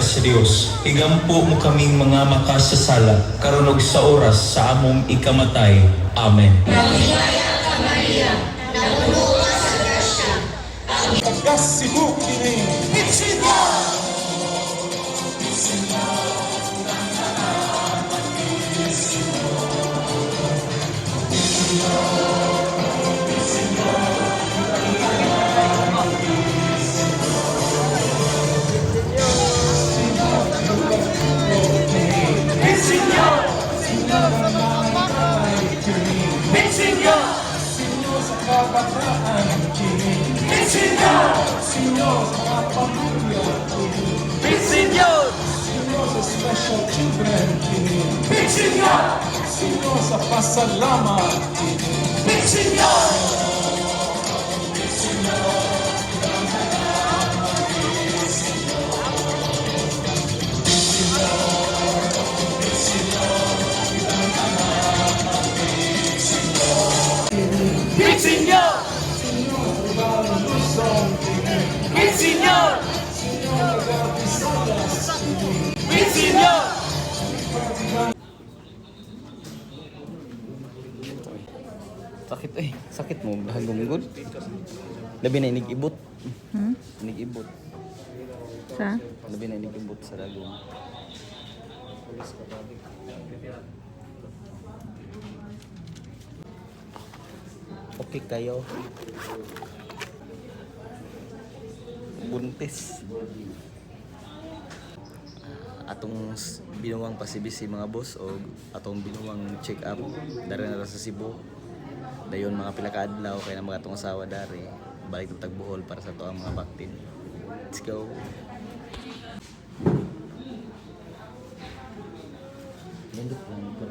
sa Dios, igampo mo kaming mga makasasala, karon ug sa oras sa among ikamatay. Amen. Taga Cebu kini. Senyor sa kabataan kini. Senyor sa mga pamilya kini. Senyor sa special children kini. Senyor sa pasalamat kini. Senyor Luzon kini. Senyor taga Visayas kini. Sakit eh. Sakit mo. Hagong. Labi na inig-ibot. Hmm? Inig-ibot. Sa? Labi na inig-ibot sa dagong. Okay kayo. Buntis. Atong binuwang pasibisi, mga boss, o atong binuwang check up dari na ra sa Cebu. Dayon mga pila ka adlaw kay na mga atong asawa dari balik tag Bohol para sa ato ang mga baktin. Let's go. Nindot lang ko.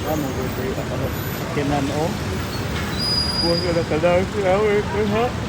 Amo ko kay ako. Kenan o. Huwag ka na kalang ha.